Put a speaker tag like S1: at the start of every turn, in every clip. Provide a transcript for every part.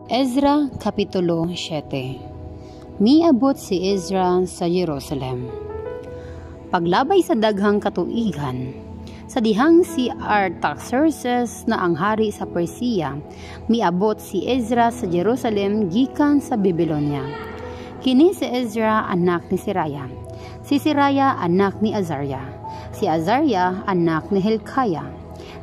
S1: Ezra Kapitulo 7. Miabot si Ezra sa Jerusalem. Paglabay sa daghang katuigan, sa dihang si Artaxerxes na ang hari sa Persia, miabot si Ezra sa Jerusalem gikan sa Babylonia. Kini si Ezra anak ni Seraya. Si Seraya anak ni Azariah. Si Azariah anak ni Hilkiah.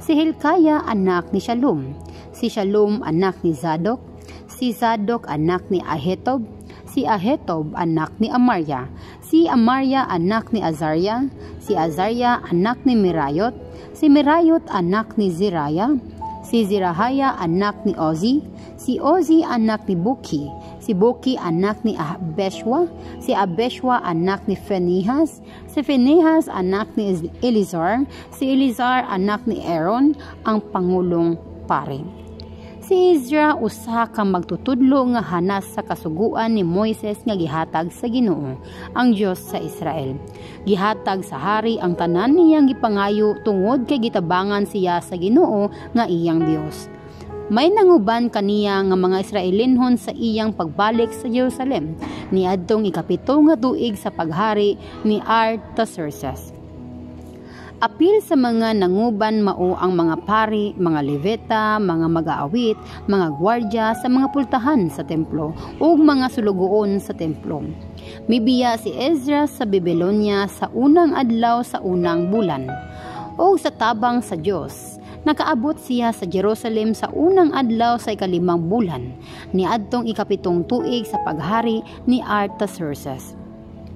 S1: Si Hilkiah anak ni Shalom. Si Shalom anak ni Zadok. Si Zadok anak ni Ahitob, si Ahitob anak ni Amarya, si Amarya anak ni Azariah, si Azariah anak ni Merayot, si Merayot anak ni Zeraya, si Zerahaya anak ni Ozi, si Ozi anak ni Buki, si Buki anak ni Abeshwa, si Abeshwa anak ni Phinehas, si Phinehas anak ni Eleazar, si Eleazar anak ni Aaron, ang pangulong pari. Si Ezra usa ka magtutudlo nga hanas sa kasuguan ni Moises nga gihatag sa Ginoo, ang Dios sa Israel. Gihatag sa hari ang tanan niyang gipangayo tungod kay gitabangan siya sa Ginoo nga iyang Dios. May nanguban kaniya nga mga Israelinhon sa iyang pagbalik sa Jerusalem niadtong 7 nga tuig sa paghari ni Artaxerxes. Apil sa mga nanguban mao ang mga pari, mga Levita, mga mag-aawit, mga gwardya sa mga pultahan sa templo ug mga sulugoon sa templo. Mibiya si Ezra sa Babylonia sa unang adlaw sa unang bulan. O sa tabang sa Dios, nakaabot siya sa Jerusalem sa unang adlaw sa 5 bulan, niadtong 7 tuig sa paghari ni Artaxerxes.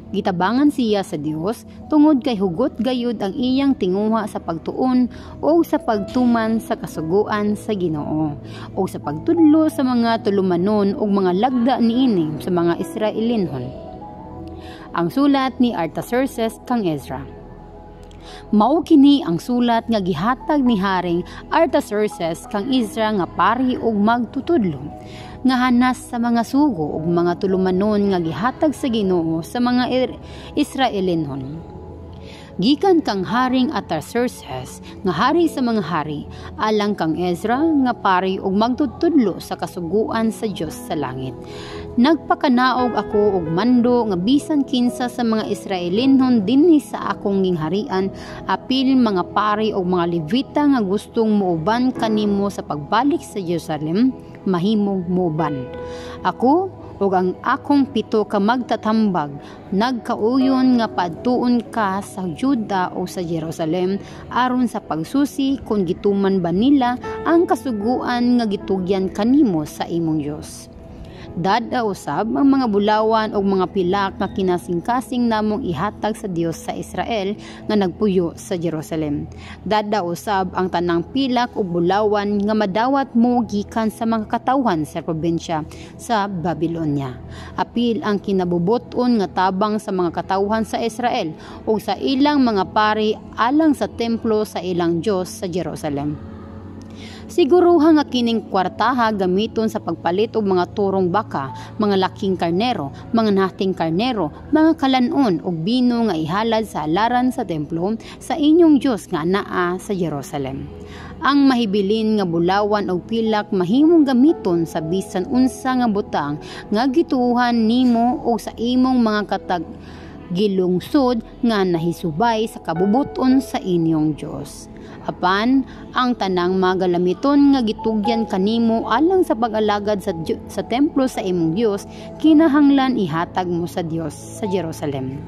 S1: Gitabangan siya sa Dios tungod kay hugot gayud ang iyang tinguha sa pagtuon o sa pagtuman sa kasuguan sa Ginoo o sa pagtudlo sa mga tulumanon ug mga lagda niini sa mga Israelinhon. Ang sulat ni Artaxerxes kang Ezra. Mao kini ang sulat nga gihatag ni Haring Artaxerxes kang Ezra nga pari ug magtutudlo, nga hanas sa mga sugo ug mga tulumanon nga gihatag sa Ginoo sa mga Israelinhon. Gikan kang Haring Artaxerxes nga hari sa mga hari, alang kang Ezra nga pari ug magtutudlo sa kasuguan sa Dios sa langit. Nagpakanaog ako og mando nga bisan kinsa sa mga Israelinhon dinhi sa akong gingharian, apil mga pari ug mga Levita nga gustong muuban kanimo sa pagbalik sa Jerusalem, mahimong muuban. Ako ug ang akong 7 ka magtatambag nagkauyon nga padtuon ka sa Juda o sa Jerusalem aron sa pagsusi kung gituman ba nila ang kasuguan nga gitugyan kanimo sa imong Dios. Dada usab ang mga bulawan og mga pilak nga kinasingkasing namong ihatag sa Dios sa Israel nga nagpuyo sa Jerusalem. Dada usab ang tanang pilak ug bulawan nga madawat mo gikan sa mga katawhan sa probinsya sa Babylonia. Apil ang kinabubuton nga tabang sa mga katawhan sa Israel ug sa ilang mga pari alang sa templo sa ilang Dios sa Jerusalem. Siguruha nga kining kwartaha gamiton sa pagpalit og mga turong baka, mga laking karnero, mga nating karnero, mga kalanon ug bino nga ihalad sa halaran sa templo sa inyong Dios nga naa sa Jerusalem. Ang mahibilin nga bulawan og pilak mahimong gamiton sa bisan unsa nga butang nga gituohan nimo og sa imong mga katag gilungsod nga nahisubay sa kabubuton sa inyong Dios. Apan ang tanang magalamiton nga gitugyan kanimo alang sa pag-alagad sa templo sa imong Dios, kinahanglan ihatag mo sa Dios sa Jerusalem.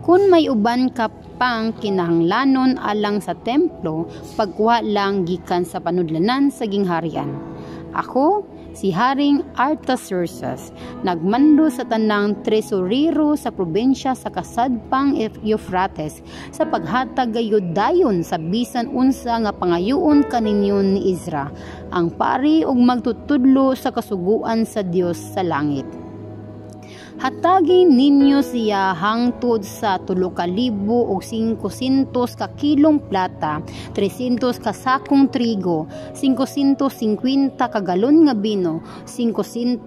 S1: Kung may uban ka pang kinahanglanon alang sa templo, pagkuha lang gikan sa panudlanan sa gingharian. Ako, si Haring Artaxerxes, nagmando sa tanang tresurero sa probinsya sa kasadpang Euphrates sa paghatag gayud dayon sa bisan unsa nga pangayoon kaninyo ni Ezra, ang pari ug magtutudlo sa kasuguan sa Dios sa langit. Hatagi ninyo siya hangtod sa 3,500 ka kilong plata, 300 ka sakong trigo, 550 ka galon nga bino, 550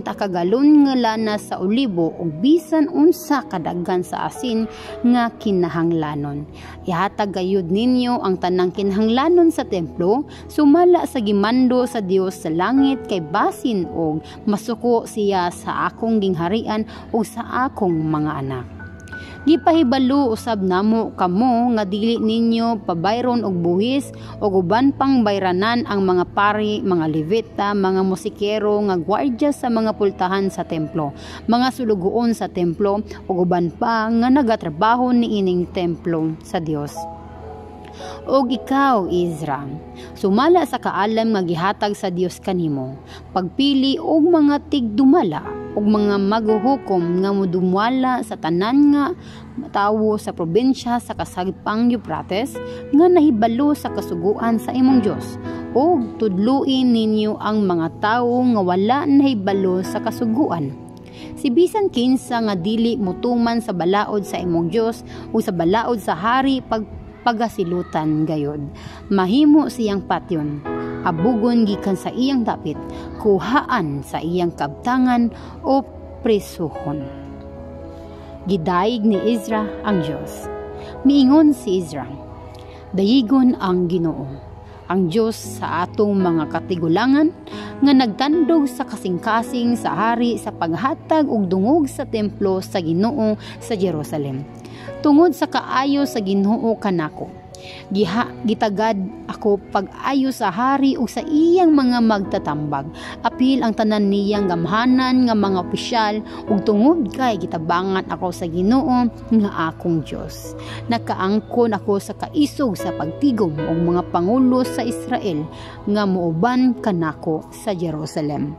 S1: ka galon nga lana sa olibo ug bisan unsa kadaghan sa asin nga kinahanglanon. Ihatag gayud ninyo ang tanang kinahanglanon sa templo sumala sa gimando sa Dios sa langit, kay basin og masuko siya sa akong gingharian ug sa akong mga anak. Gipahibalo usab namo kamo nga dili ninyo pabayron og buhis o uban pang bayranan ang mga pari, mga Levita, mga musikero nga gwardya sa mga pultahan sa templo, mga sulugoon sa templo ug uban pa nga nagatrabaho niining templo sa Dios. Og ikaw, Ezra, sumala sa kaalam nga gihatag sa Dios kanimo, pagpili og mga tigdumala ug mga maghuhukom nga modumala sa tanan nga tawo sa probinsya sa kasagpang Euphrates nga nahibalo sa kasuguan sa imong Dios, ug tudluin ninyo ang mga tawo nga wala nahibalo sa kasuguan. Si bisan kinsa nga dili motuman sa balaod sa imong Dios ug sa balaod sa hari, pagasilutan gayod. Mahimo siyang patyon, abugon gikan sa iyang dapit, kuhaan sa iyang kabtangan o presuhon. Gidayeg ni Ezra ang Dios. Miingon si Ezra, "Dayigon ang Ginoo, ang Dios sa atong mga katigulangan, nga nagtandog sa kasing-kasing sa hari sa paghatag og dungog sa templo sa Ginoo sa Jerusalem. Tungod sa kaayo sa Ginoo kanako, gitagad ako pag-ayo sa hari ug sa iyang mga magtatambag, apil ang tanan niyang gamhanan nga mga opisyal, ug tungod kay gitabangan ako sa Ginoo nga akong Dios, nakaangkon ako sa kaisog sa pagtigom og mga pangulo sa Israel nga muuban kanako sa Jerusalem."